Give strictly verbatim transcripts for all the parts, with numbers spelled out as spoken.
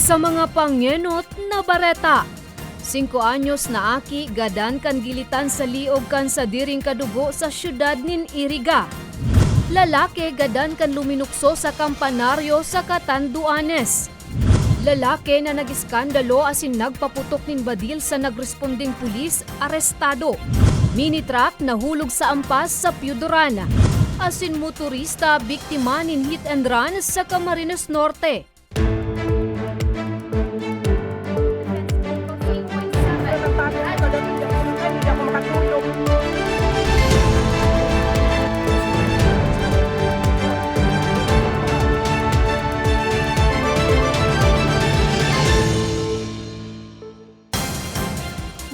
Sa mga pangenot na bareta, singko anyos na aki gadan kan gilitan sa liog kan sadiring kadugo sa siyudad nin Iriga. Lalaki gadan kan luminukso sa kampanaryo sa Catanduanes. Lalaki na nag-iskandalo asin nagpaputok nin badil sa nagresponding pulis, arestado. Mini truck nahulog sa ampas sa Piyudoran. Asin motorista biktima nin hit and run sa Camarines Norte.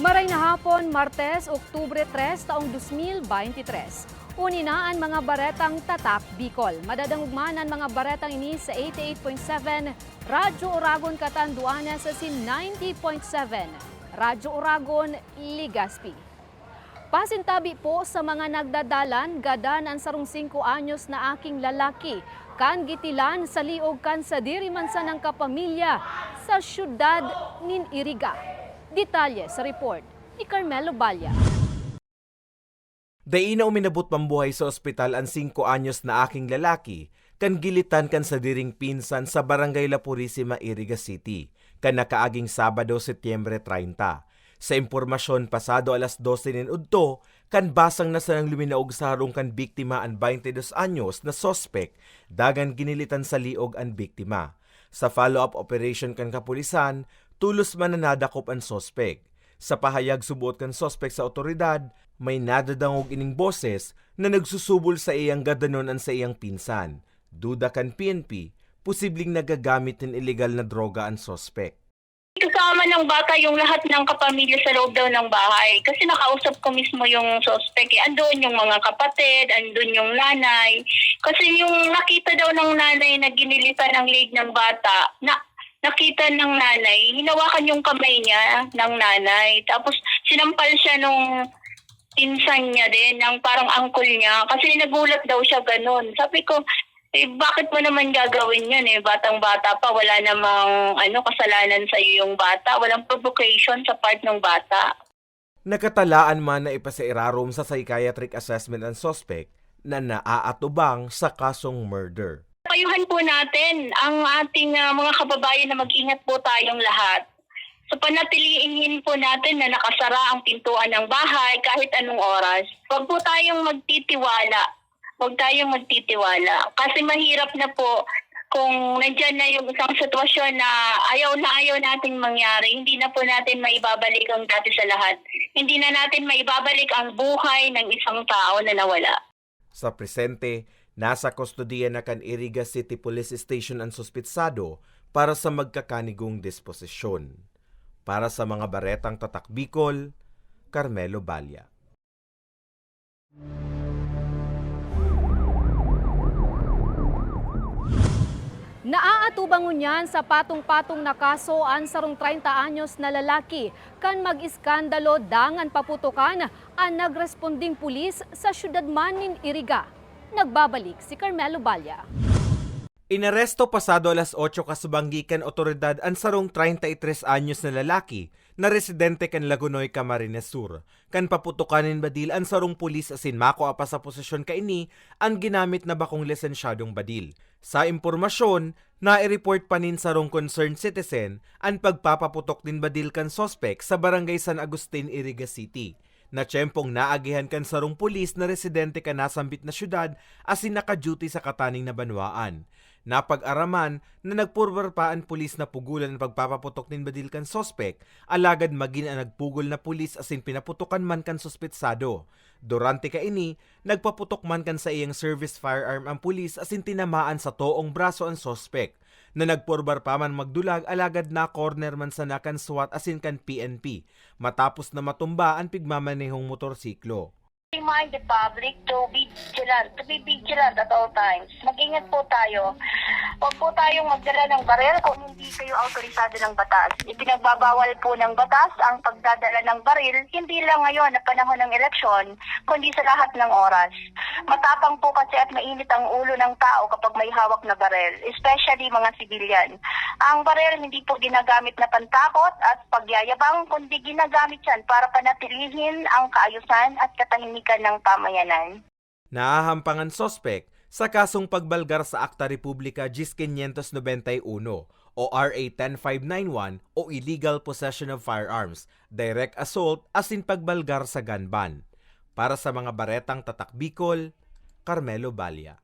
Maray na hapon, Martes, Oktubre tres, taong dos mil beintitres. Uni na an mga baretang Tatak Bicol. Madadangog man an mga baretang ini sa eighty-eight point seven Radyo Oragon, Catanduanes, asin ninety point seven Radyo Oragon, Legazpi. Pasintabi po sa mga nagdadalan, gadan an sarong singko anyos na aking lalaki kan gitilan sa liog kan sadiri man sanang kapamilya sa siyudad nin Iriga. Detalye sa report ni Carmelo Balla. Dai na uminabot pambuhay sa ospital an singko anyos na aking lalaki kan gilitan kan sadiring pinsan sa Barangay La Purisima, Iriga City, kan nakaaging Sabado, Setyembre treinta. Sa impormasyon, pasado alas dose nin udto, kan basang na sanang luminaog sa harong kan biktima an baynte dos anyos na suspek, dangan ginilitan sa liog an biktima. Sa follow-up operation kan kapulisan, tolos man na nadakop an suspek. Sa pahayag suboot kan suspek sa awtoridad, may nadadangog ining boses na nagsusubol sa iyang gadanon an saiyang pinsan. Duda kan P N P, posibleng nagagamit nin ilegal na droga an suspek. Kasama ng bata yung lahat ng kapamilya sa loob daw ng bahay. Kasi nakausap ko mismo yung suspek eh. Andun yung mga kapatid, andun yung nanay. Kasi yung nakita daw ng nanay na ginilitan ang leg ng bata, na nakita ng nanay, hinawakan yung kamay niya ng nanay. Tapos sinampal siya nung pinsan niya din, ng parang uncle niya. Kasi nagulat daw siya ganun. Sabi ko, eh, bakit mo naman gagawin yun eh? Batang-bata pa, wala namang ano, kasalanan sa'yo yung bata. Walang provocation sa part ng bata. Nakatalaan man na ipasairarom sa psychiatric assessment ang suspek na naaatubang sa kasong murder. Payuhan po natin ang ating ah, mga kababayan na mag-ingat po tayong lahat. So panatilihin po natin na nakasara ang pintuan ng bahay kahit anong oras. Huwag po tayong magtitiwala. Huwag tayong magtitiwala. Kasi mahirap na po kung nandyan na yung isang sitwasyon na ayaw na ayaw nating mangyari. Hindi na po natin maibabalik ang dati sa lahat. Hindi na natin maibabalik ang buhay ng isang tao na nawala. Sa presente, nasa kustodiya na kan Iriga City Police Station an suspetsado para sa magkakanigong disposisyon. Para sa mga baretang Tatak Bicol, Carmelo Balla. Naaatubang ngunyan sa patong-patong na kaso an sarong treinta anyos na lalaki kan mag-iskandalo dangan paputokan an nagresponding pulis sa siyudad man nin Iriga. Nagbabalik si Carmelo Balla. Inaresto pasado alas otso kasubanggi kan otoridad an sarong treinta y tres anyos na lalaki na residente kan Lagonoy, Camarines Sur, kan paputokan nin badil an sarong pulis asin makua pa sa posesyon kaini an ginamit na bakong lisensyadong badil. Sa impormasyon, nai-report pa nin sarong concerned citizen an pagpapaputok nin badil kan suspek sa Barangay San Agustin, Iriga City, na tiyempong naagihan kan sarong pulis na residente kan nasambit na syudad asin naka-duty sa kataning na banwaan. Napag-araman na nagpurbar pa an pulis na pugolan an pagpapaputok nin badil kan suspek, alagad magin an nagpugol na pulis asin pinaputokan man kan suspetsado. Durante kaini, nagpaputok man kan saiyang service firearm an pulis asin tinamaan sa toong braso an suspek, na nagpurbar pa man magdulag alagad na-corner man sana kan SWAT asin kan P N P, matapos na matumba an pigmamanehong motorsiklo. Remind the public to be vigilant, to be vigilant at all times. Mag-ingat po tayo. Huwag po tayong magdala ng baril kung hindi kayo autorisado ng batas. Ipinagbabawal po ng batas ang pagdadala ng baril, hindi lang ngayon na panahon ng eleksyon, kundi sa lahat ng oras. Matapang po kasi at mainit ang ulo ng tao kapag may hawak na baril, especially mga sibilyan. Ang baril hindi po ginagamit na pantakot at pagyayabang, kundi ginagamit yan para panatilihin ang kaayusan at katahimikan ng pamayanan. Nahahampang an suspek sa kasong pagbalgar sa Akta Republika diyes quinientos nobenta y uno o R A ten five nine one o illegal possession of firearms, direct assault asin pagbalgar sa gun ban. Para sa mga baretang Tatak Bicol, Carmelo Balla.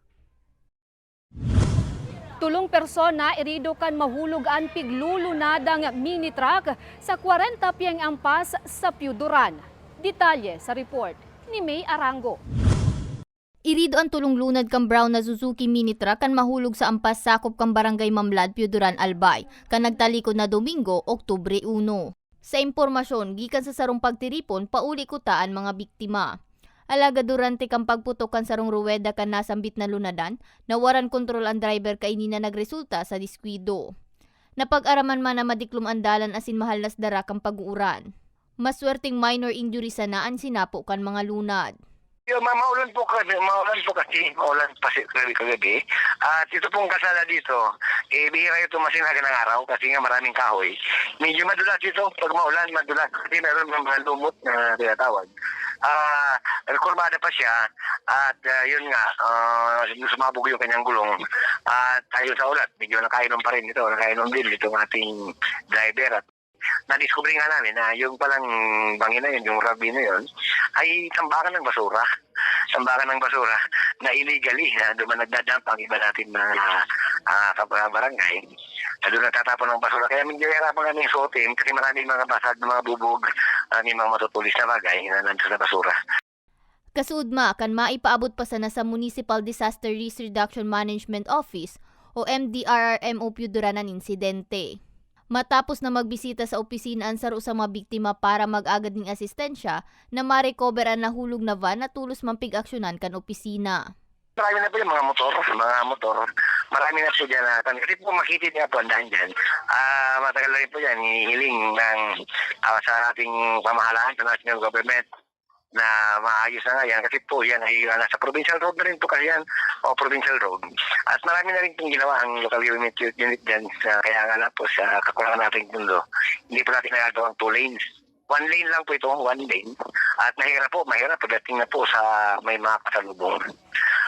Tulong persona irido kan mahulog an piglulunadang mini truck sa kwarenta pye ang ampas sa Pio Duran. Detalye sa report ni May Arango. Irido an tulong lunad kan brown na Suzuki mini truck kan mahulog sa ampas sakop kan barangay Mamlad, Pio Duran, Albay, kan nagtalikod na Domingo, Oktubre uno. Sa impormasyon gikan sa sarong pagtiripon, pauli kuta an mga biktima. Alagad durante kan pagputok kan sarong ruweda kan nasambit na lunadan, nawaran kontrol an driver kaini na nagresulta sa diskuido. Napag-araman man na madiklom an dalan asin mahalnas dara kan pag-uuran. Maswerteng minor injury sana an sinapo kan mga lunad. Yung ma- maulan po kasi, maulan po kasi, maulan pa si kagabi, kagabi. At ito pong kasala dito, eh, bihira ito masinagan ng araw kasi nga maraming kahoy. Medyo madulas ito pag maulan, madulas kasi meron ng mga lumot na tinatawag. Ah, kurbada pa siya at ah, yun nga, ah, sumabog yung kanyang gulong at ayon sa ulat, medyo nakainom pa rin ito, nakainom din itong ating driver at nadiskubre nga namin na yung palang bangin na yun, yung rabi na yun, ay tambakan ng basura. Tambakan ng basura na illegally na doon nagdadamp ang iba natin na ah, kabarangay. Na doon nagtatapon ng basura. Kaya medyo hirapan kami suotin kasi maraming mga basag, mga bubog, maraming mga matutulis na bagay na nandun sa basura. Kasuodma kan maipaabot pa sana sa Municipal Disaster Risk Reduction Management Office o M D R R M o Pio Duran an insidente. Matapos na magbisita sa opisina an saro sa mga biktima para mag-agad ning asistensya, na ma-recover an nahulog na van na tolos man pig-aksyonan kan opisina. Marami na po yung mga motor, mga motor. Marami na po dyan na, kasi po makitid nga po ang daan dyan. Ah, matagal na rin po yan, hinihiling ng ah, sa ating pamahalaan, sa national government, na maayos na nga yan. Kasi po yan ay ah, nasa provincial road na rin po kasi yan, o provincial road. At marami na rin pong ginawa ang local government unit dyan. Sa, kaya nga lang po sa kakulangan nating pundo, hindi po natin nagagawang two lanes. One lane lang po ito, one lane. At mahirap po, mahirap pagdating na po sa may mga kasalubong.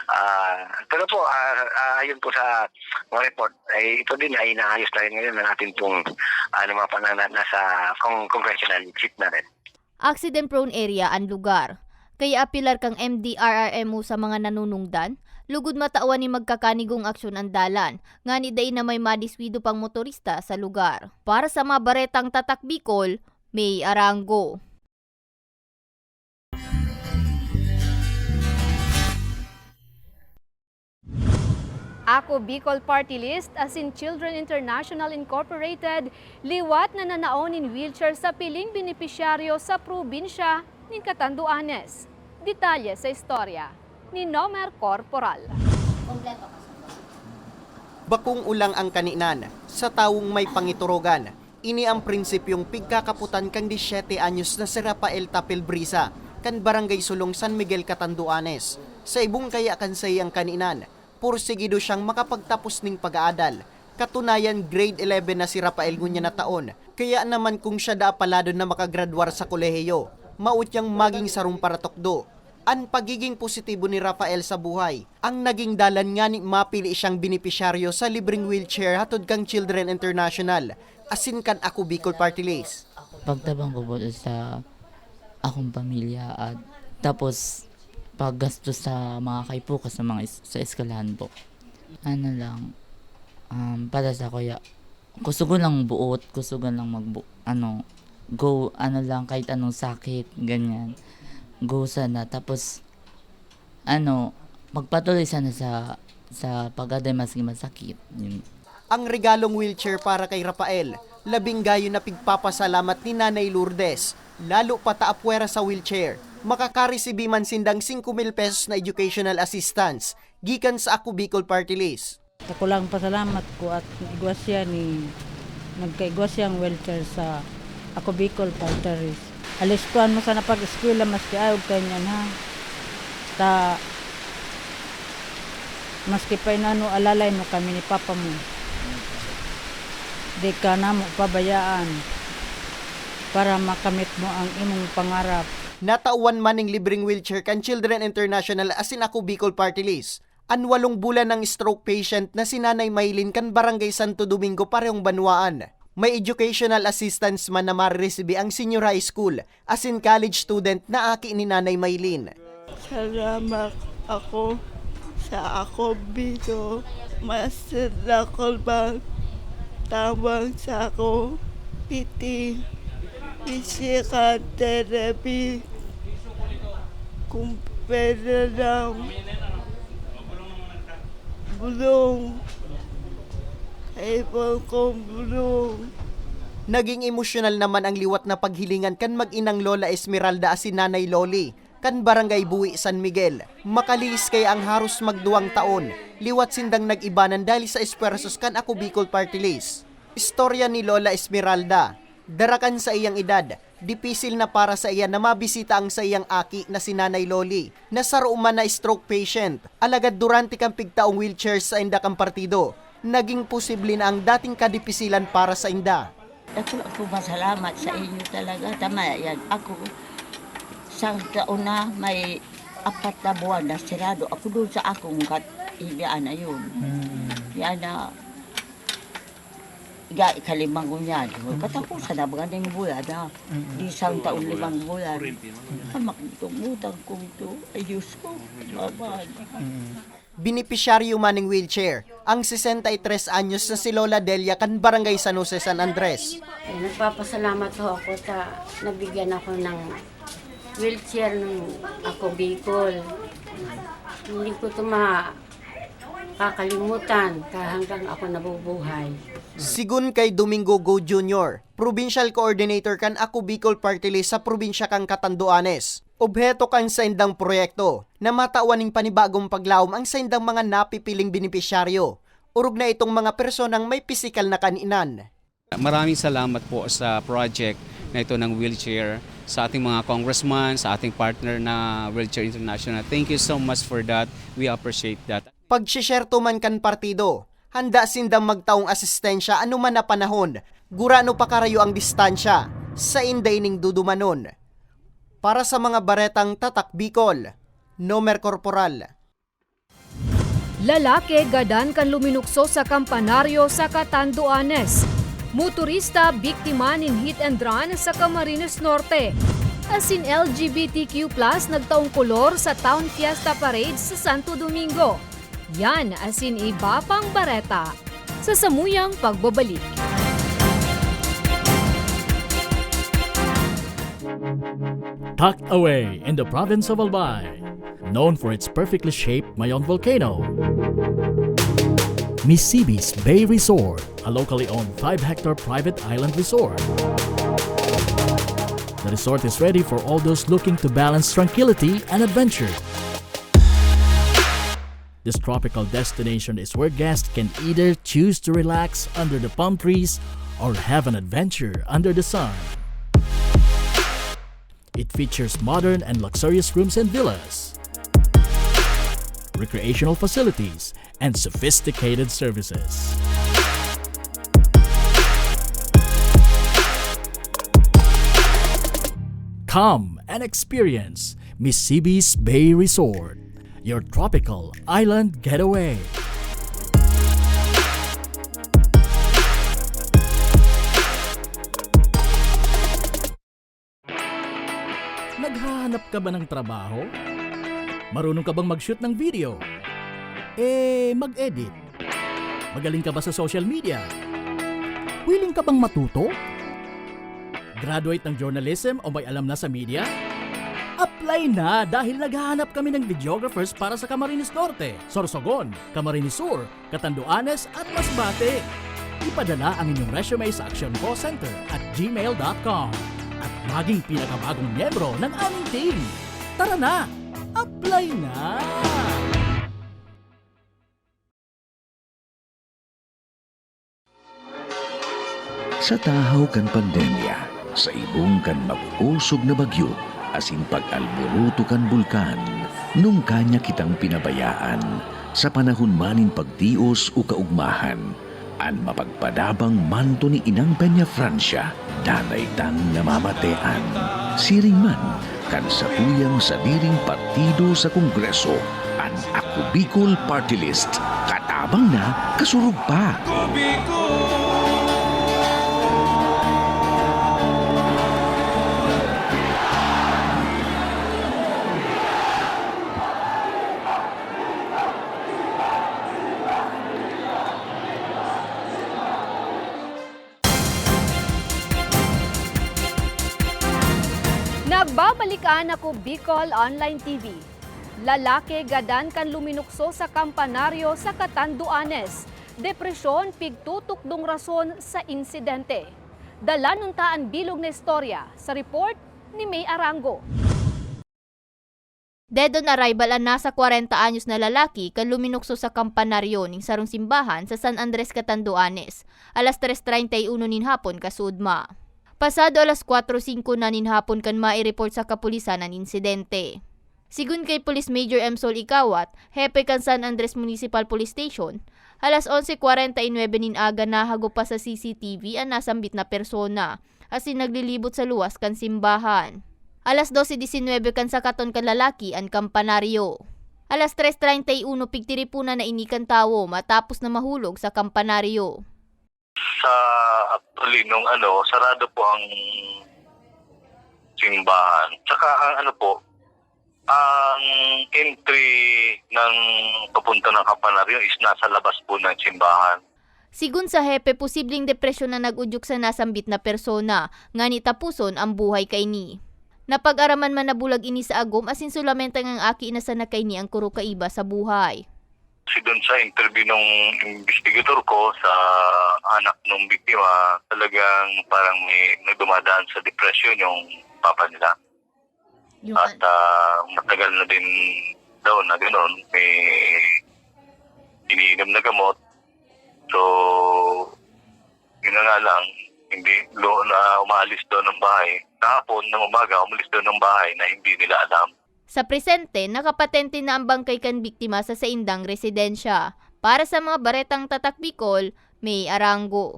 Ah, pero po, ah, ah, ayun po sa mga report, ay ito din ay inaayos na rin ngayon ng ating pong ano, mga panana nasa cong- congressional seat na rin. Accident-prone area an lugar. Kaya apelar kan M D R R M O sa mga nanunungdan, lugod matawan nin magkakanigong aksyon an dalan, ngani dai na may madiswido pang motorista sa lugar. Para sa mga baretang Tatak Bicol, May Arango. Ako Bicol Party List asin Children International Incorporated liwat na nanao nin wheelchair sa piling benepisyaryo sa probinsya nin Catanduanes. Detalye sa istorya ni Nomer Corporal. Bakong ulang ang kaninan sa tawong may pangiturogan. Ini ang prinsipyong pigkakapotan kan disyete anyos na si Rafael Tapil Brisa, kan Barangay Sulong, San Miguel, Catanduanes. Sa ibong kaya kan saiyang kaninan, pursigido siyang makapagtapos ning pag-aadal. Katunayan, grade eleven na si Rafael ngunyan na taon. Kaya naman kung siya daa paladon na makagradwar sa kolehiyo, mao tiyang maging sarong paratukdo. An pagiging positibo ni Rafael sa buhay ang naging dalan ngani mapili siyang benepisyaryo sa libreng wheelchair hatod kan Children International asin kan Ako Bicol Party List. Pagtabang ko po sa akong pamilya at tapos paggastos sa mga kaipukas sa mga es- sa eskwelahan po. Ano lang, um, para sa kuya, kusugon lang buot, kusugon lang magbu ano, go, ano lang, kahit anong sakit, ganyan. Go sana. Tapos, ano, magpatuloy sana sa sa pag-aday maski masakit. Yun. Ang regalong wheelchair para kay Rafael, labing gayo na pigpapasalamat ni Nanay Lourdes, lalo pa ta apwera sa wheelchair. Makakaresibi man sindang singko mil pesos na educational assistance gikan sa Ako Bicol Party List. Sa kulang pasalamat ko at igwa siya ni, nagkaigwa siyang wheelchair sa Ako Bicol Party List. Alistuhan mo sana pag-eskwela maski ayog ka niyan, ha. Ta, maski pa inano, alalay mo kami ni papa mo. Di ka namo pabayaan para makamit mo ang imong pangarap. Natawan man ning libreng wheelchair kan Children International asin Ako Bicol Party List an walong bulan nang stroke patient na si Nanay Maylin kan Barangay Santo Domingo, parehong banwaan. May educational assistance man na mareresibi ang senior high school asin college student na aki ni Nanay Maylin. Salamat ako sa Ako Bicol, Master Lakolbang, tawag sa ako, P T, physical therapy, kung pwede lang, bulong, kaipuhan kong bulong. Naging emosyonal naman ang liwat na paghilingan kan mag-inang Lola Esmeralda asin Nanay Loli kan Barangay Buhi, San Miguel. Makalihis kaya ang haros magduwang taon, liwat sindang nag-ibanan dahil sa esfuerzos kan Ako Bicol Party List. Istorya ni Lola Esmeralda, dara kan saiyang edad, dipisil na para saiya na mabisita ang saiyang aki na si Nanay Loli, na saro man na stroke patient. Alagad durante kan pigtaong wheelchair sainda kan partido, naging posible na ang dating kadipisilan para sainda. Dako ako masalamat sa inyo talaga. Tama yan. Ako, sa kauna, may apat na buwan na sirado ako doon sa akong kat-, higaan na yun. Mm. Yan na, ga, ikalimang ko niya. Katapusan na, mga ning buwan na. Mm. Di isang taon, limang buwan. Hamak itong utang kong ito. Ay, Diyos ko. Babaan. Mm. Benepisyaryo man ning wheelchair, ang sesenta y tres anyos na si Lola Delia kan Barangay San Jose, San Andres. Eh, nagpapasalamat ho ako sa nabigyan ako ng wheelchair ng Ako Bicol. Hindi ko ito makakalimutan ka hanggang ako nabubuhay. Sigon kay Domingo Go Junior, Provincial Coordinator kan Ako Bicol Party List sa probinsya kan Catanduanes, obheto kan saindang proyekto na matawan nin panibagong paglaom ang saindang mga napipiling benepisyaryo, orog na itong mga personang may pisikal na kaninan. Maraming salamat po sa project na ito ng wheelchair, sa ating mga congressman, sa ating partner na Wheelchair International. Thank you so much for that. We appreciate that. Pagsisherto man kan partido, handa sindang magtaong asistensya anuman na panahon, gurano pa karayo ang distansya, sainda ining dudumanon. Para sa mga baretang Tatak Bicol, Nomer Corporal. Lalaki gadan kan luminukso sa kampanaryo sa Catanduanes. Motorista biktima nin hit and run sa Camarines Norte. Asin L G B T Q plus nagtaong kolor sa Town Fiesta Parade sa Santo Domingo. Yan asin iba pang bareta sa samuyang pagbabalik. Tucked away in the province of Albay, known for its perfectly shaped Mayon volcano, Misibis Bay Resort, a locally owned five-hectare private island resort. The resort is ready for all those looking to balance tranquility and adventure. This tropical destination is where guests can either choose to relax under the palm trees or have an adventure under the sun. It features modern and luxurious rooms and villas, recreational facilities, and sophisticated services. Come and experience Misibis Bay Resort, your tropical island getaway. Naghahanap ka ba ng trabaho? Marunong ka bang mag-shoot ng video? Eh, mag-edit? Magaling ka ba sa social media? Willing ka bang matuto? Graduate ng journalism o may alam na sa media? Apply na, dahil naghahanap kami ng videographers para sa Camarines Norte, Sorsogon, Camarines Sur, Catanduanes at Masbate. Ipadala ang inyong resume sa actioncallcenter at gmail dot com at maging pinakabagong miyembro ng aming team. Tara na! Apply na! Sa tahaw kan pandemya, sa ibong kan mag-osog na bagyo, asin pag-alboroto kan bulkan, nungka niya kitang pinabayaan. Sa panahon man nin pagtios o kaugmahan, an mapagpadabang manto ni Inang Peñafrancia, danay tang namamatean. Siring man kan satuyang sadiring partido sa Kongreso, an Ako Bicol Party List, katabang na, kasurog pa. Nagbabalik an Ako Bicol Online T V. Lalaki gadan kan luminukso sa kampanaryo sa Catanduanes. Depresyon, pigtutukdong rason sa insidente. Dalanon ta an bilog na istorya sa report ni May Arango. Dead on arrival an nasa kwarenta anyos na lalaki kan luminukso sa kampanaryo ning sarong simbahan sa San Andres, Catanduanes, alas tres treinta y uno nin hapon kasuodma. Pasado alas kwatro singko na nin hapon kan maireport sa kapulisan an insidente. Sigon kay Police Major M. Sol Ikawat, hepe kan San Andres Municipal Police Station, alas onse kwarenta y nuebe nin aga nahagop pa sa C C T V an nasambit na persona, asin naglilibot sa luwas kan simbahan. Alas dose disinwebe kan sakaton kan lalaki an kampanaryo. Alas tres treinta y uno pigtiriponan na ini kan tawo matapos na mahulog sa kampanaryo. Sa, actually, nung ano, sarado po ang simbahan. Tsaka ang ano po, ang entry ng papunta ng kampanaryo is nasa labas po ng simbahan. Sigon sa hepe, posibleng depresyon na nag-udyok sa nasambit na persona, ngani taposon ang buhay kaini. Napag-araman man na bulag ini sa agom asin solamentang ang aki na sana kaini ang kurog kaiba sa buhay. Sigon sa interview ng investigador ko sa anak ng biktima, talagang parang may, may dumadaan sa depression yung papa nila. Yung At, an- ah, matagal na din daw na gano'n, may iniinom na gamot. So, yun na nga lang, hindi lo-, na umalis daw ng bahay. Kahapon ng umaga, umalis daw ng bahay na hindi nila alam. Sa presente, nakapatente na ang bangkay kan biktima sa saindang residensya. Para sa mga Baretang Tatak Bicol, May Arango.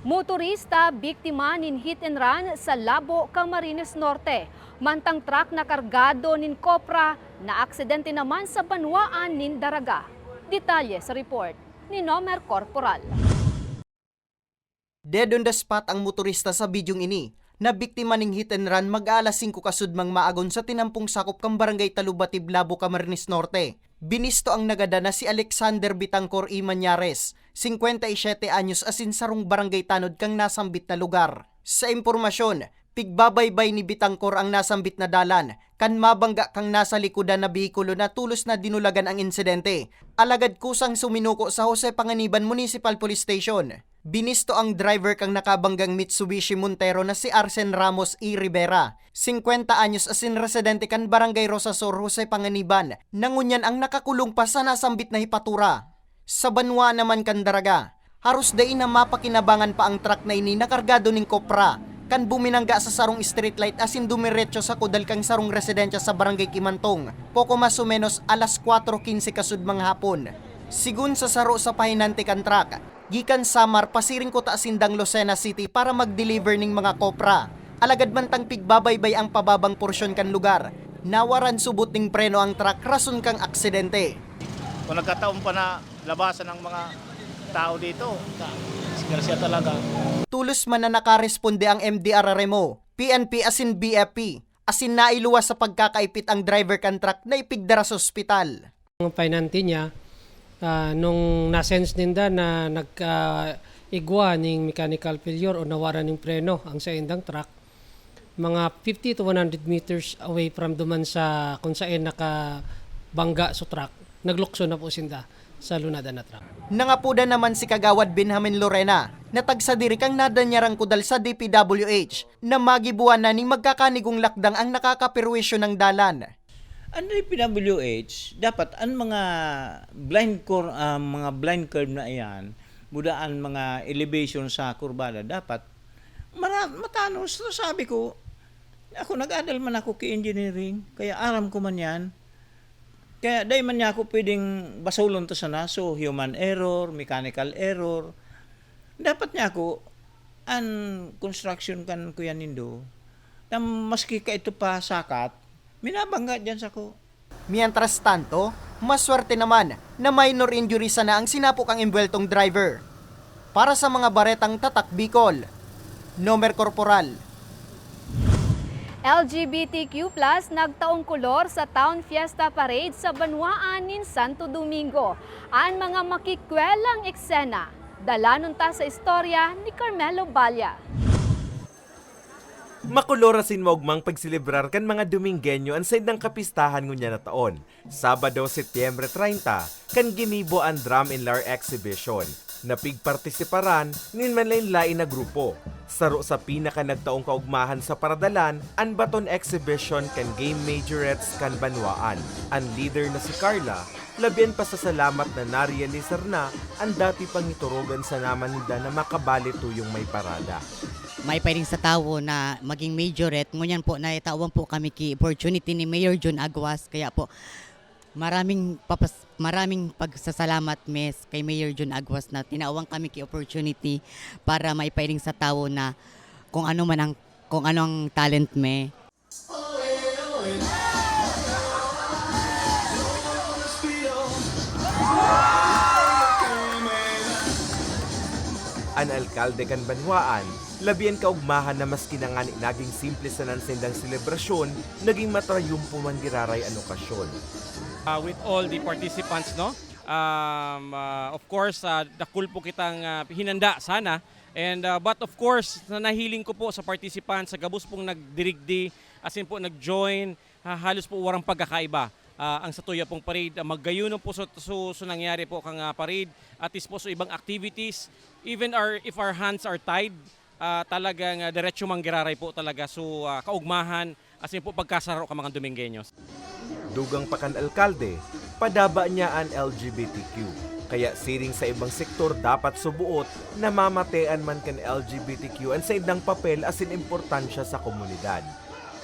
Motorista biktima nin hit and run sa Labo, Camarines Norte. Mantang truck na kargado nin kopra, naaksidente naman sa banwaan nin Daraga. Detalye sa report ni Nomer Corporal. Dead on the spot ang motorista sa bidyong ini, na biktima ning hit and run mag-aalas singko kasudmang maagon sa tinampong sakop kan Barangay Talubatib, Labo, Camarines Norte. Binisto ang nagadan na si Alexander Bitangcor y Mañares, singkwenta y siyete anyos, asin sarong barangay tanod kan nasambit na lugar. Sa impormasyon, pigbabaybay ni Bitangcor ang nasambit na dalan kan mabangga kan nasa likodan na behikulo na tolos na dinulagan ang insidente, alagad kusang suminuko sa Jose Panganiban Municipal Police Station. Binisto ang driver kan nakabanggang Mitsubishi Montero na si Arsen Ramos y Rivera, singkwenta anyos, asin residente kan Barangay Rosasur, Jose Panganiban, na ngunyan ang nakakulong pa sa nasambit na hepatura. Sa banwaan naman kan Daraga, haros dai na mapakinabangan pa ang truck na ini na kargado nin kopra, kan buminangga sa sarong street light asin dumiretso sa kudal kan sarong residensya sa Barangay Kimantong, poko mas o menos alas kwatro kinse kasudmang hapon. Sigon sa saro sa pahinante kan truck, gikan Samar pasiring kuta sindang Lucena City para mag-deliver ning mga kopra. Alagad mantang pigbabaybay ang pababang porsyon kan lugar, nawaran subot ning preno ang truck rason kan aksidente. Kung nagkataon pa na labasan ang mga tao dito, disgrasya talaga. Tolos man na nakaresponde ang M D R R M O, P N P asin B F P, asin nailuwas sa pagkakaipit ang driver kan truck na ipigdara sa ospital. Ang pahinante niya, ah, nung na-sense ninda na nagka-igwa ning mechanical failure o nawara ning preno ang saindang truck, mga fifty to one hundred meters away from duman sa kung saan nakabangga sa truck, naglukso na po sinda sa lunada na truck. Nangapodan naman si Kagawad Benjamin Lorena, Natagsa diri kan nadanyarang kudal sa D P W H na magiboan na nin magkakanigong lakdang ang nakakaperwisyo nang dalan. Ang D P W H, dapat ang mga blind cor ah, mga blind curve na iyan, buda an mga elevation sa kurbada, dapat mara matanos. So, sabi ko, ako nag-adal man ako ki engineering, kaya aram ko man yan. Kaya dai man niya ako pwedeng basolon ta sana. So, human error, mechanical error. Dapat niya ako, an construction kan kuya nindo, na maski kaito pa sakat, minabangga diyan sako. Mientras tanto, maswerte naman na minor injury sana ang sinapo kan embweltong driver. Para sa mga baretang Tatak Bicol, Nomer Corporal. L G B T Q plus nagtaong kolor sa Town Fiesta Parade sa banwaan nin Santo Domingo. An mga makikwelang eksena, dalanon ta sa istorya ni Carmelo Balla. Makolor asin maogmang pagselebrar kan mga Domingueño an saindang kapistahan ngunyan na taon. Sabado, Setyembre treinta, kan ginibo an Drum and Lyre Exhibition, na pigpartisiparan nin manlaen-laen na grupo. Saro sa pinakanagtaong kaogmahan sa paradalan, an baton exhibition kan Game Majorettes kan banwaan. An leader na si Carla, labi an pasasalamat na narealisar na an dati pangiturugan sa naman ninda na makabali tuyong may parada. May pairing sa tawo na maging majorette, ngunyan po natawan po kami ki opportunity ni Mayor Jun Aguas, kaya po maraming papas, maraming pagsasalamat mes kay Mayor Jun Aguas na tinawang kami ki opportunity para maipairing sa tawo na kung ano man ang kung ano ang talent me. An alkalde kan banwaan, labi an kaogmahan na maski na ngani naging simple sana an saindang selebrasyon, naging matrayumpo man giraray an okasyon. Ah, with all the participants, no? Um, ah, of course, ah, dakul po kitang ah, hinanda sana. And ah, but of course, sa nahiling ko po sa participants, sa gabos pong nagdirigdi, asin po nag-join, ha, halos po warang pagkakaiba. Ah, ang satuya pong parade, ah, magayuno po so, so, so nangyari po kang ah, parade, at least po so ibang activities, even our, if our hands are tied, ah, talagang ah, diretso manggiraray po talaga. So, ah, kaugmahan, asin po pagkasaro ka mga Domingueños. Dugang pa kan alkalde, padaba niya an L G B T Q. Kaya siring sa ibang sektor dapat subuot, namamatean man kan L G B T Q an saindang papel asin importansya sa komunidad.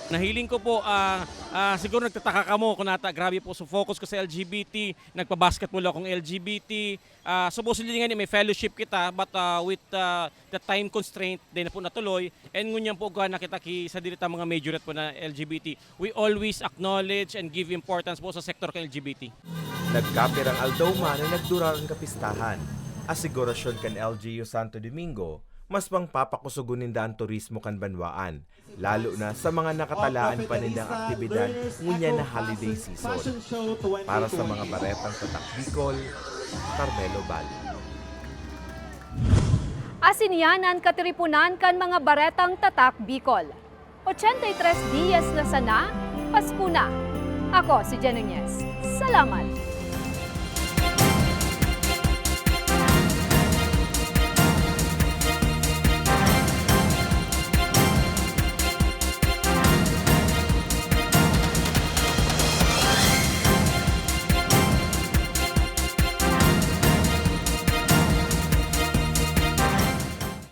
Nahiling ko po, ah, ah, siguro nagtataka kamo kung nata, grabe po, so focus ko sa L G B T, nagpa-basketball akong L G B T. Ah, supposedly nga may fellowship kita, but ah, with ah, the time constraint, di na po natuloy. And ngunyan po, gana kita ki, sa diri ta mga majorette po na L G B T. We always acknowledge and give importance po sa sektor kan L G B T. Nagkapirang aldaw man na nagdurar an kapistahan. Asigurasyon kan L G U Santo Domingo, mas pang papakusogon ninda an turismo kan banwaan, lalo na sa mga nakatalaan pa nindang aktibidad ngunyan na holiday season. Para sa mga baretang Tatak Bicol, Carmelo Bali. Asin iyan an katiriponan kan mga baretang Tatak Bicol. Ochenta y tres diyas na sana, Pasko na. Ako si Jen Nuñez. Salamat!